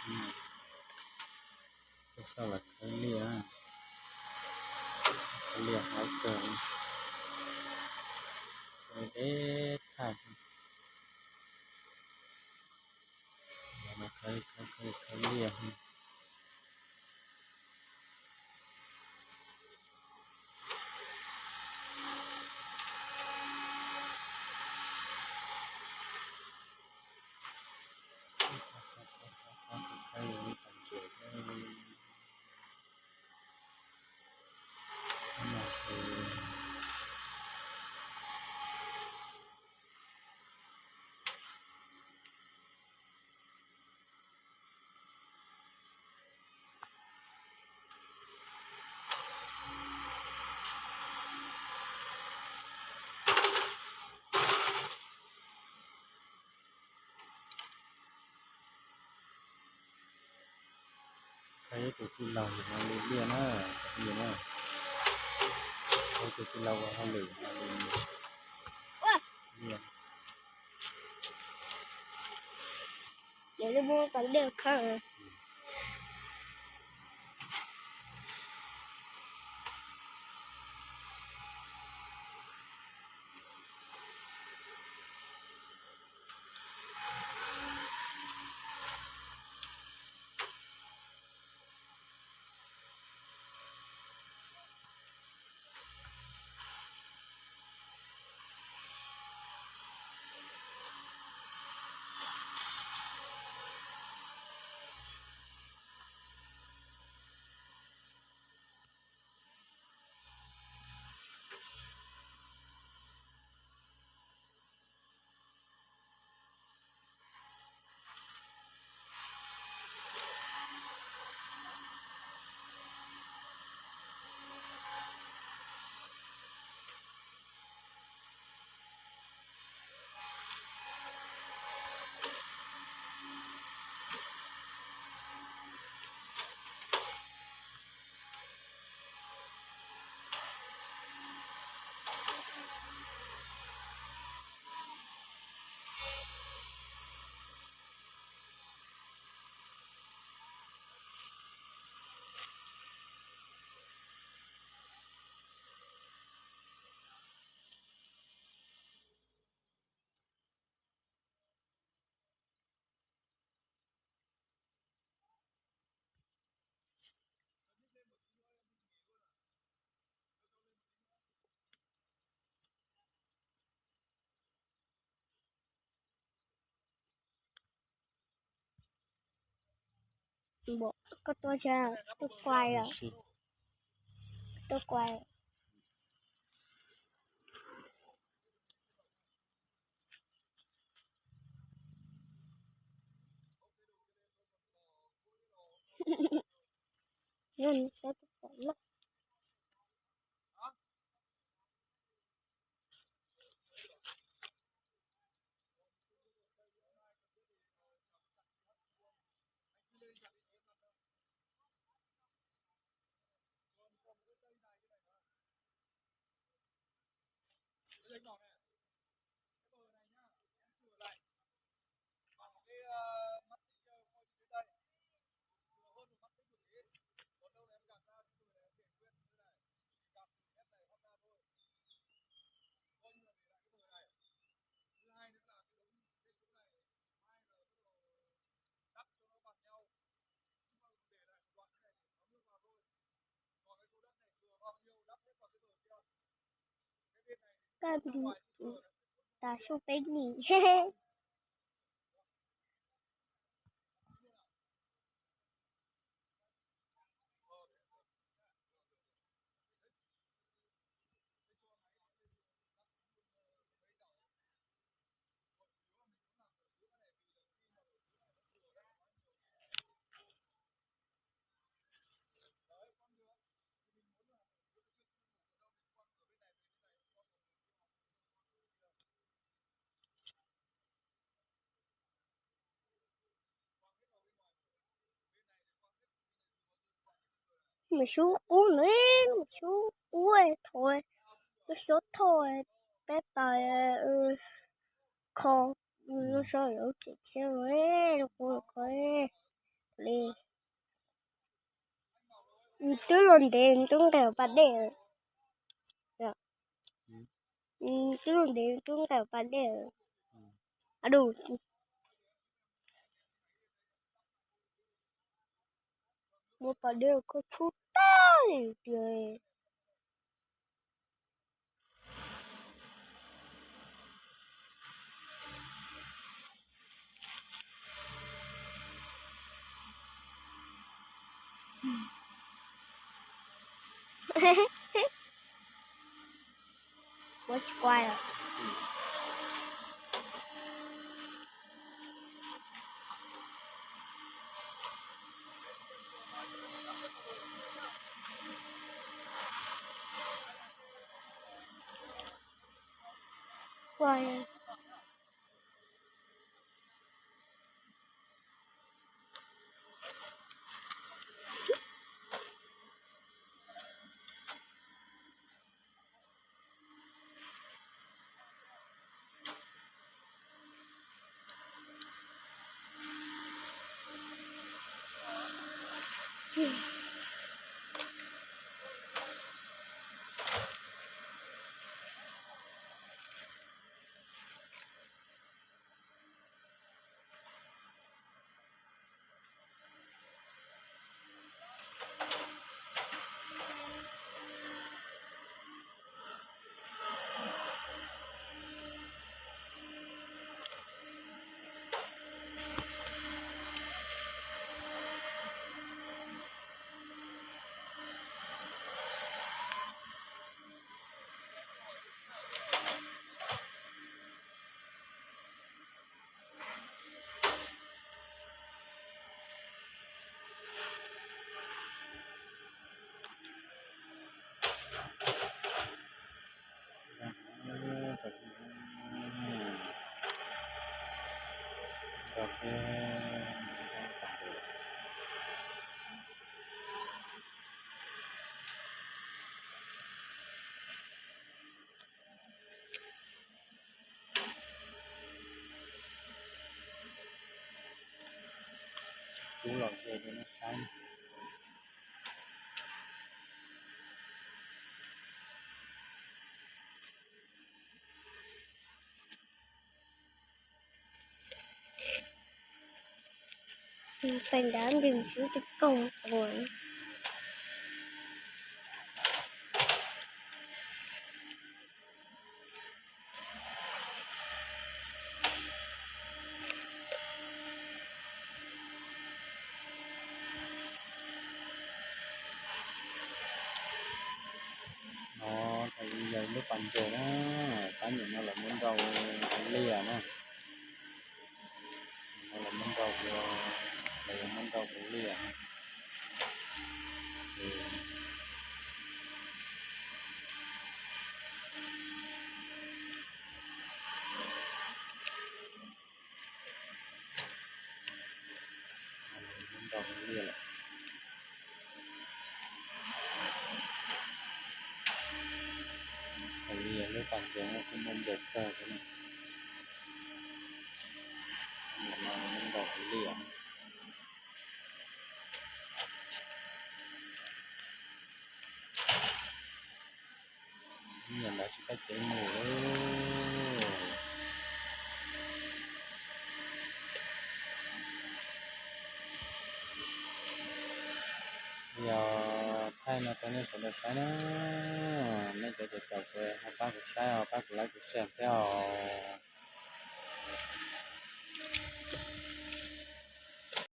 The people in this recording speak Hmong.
Tej saum los khawb liaj, khawb liaj hauv kawg, khawb deb tag. Khawb, khawb, khawb liaj. Khawb ib tug tij laug no li liaj na, cov phooj ywg na. Khawb ib tug tij laug ua hauj lwm no li liaj. Koj tuaj, tuaj quay, tuaj quay. Koj tas sub peb nim. Mus xub qub no, mus xub qub thov, lub suab thoj peb pas kho, lub suab yuav tseem thiab, lub qub kho. Twb los ntev twb nqes pas dej. Twb los ntev twb nqes pas dej. Aw, muaj pas dej koj tshub tag li tiag. Ua tsis kuaj os. Kuaj. Cub los ze rau nej saib. Pem nrad ntim tsis koom ua. No, yog lub pas ntses na, tab nim no lawv muab nrau liaj na. Nim no lawv muab nrau, lawv yuav muab nrau ua liaj. Nrau liaj lawm. Hais li lub pas ntses no kuj muaj ntses kawg thiab na. Nim no muab nrau ua liaj. Nyuam ntawd tsis tau cev mus. Yog thaij no rau nej sawv daws saib na, nej cov caum kuv ho pab kuv saib os, pab kuv like kuv share thiab os.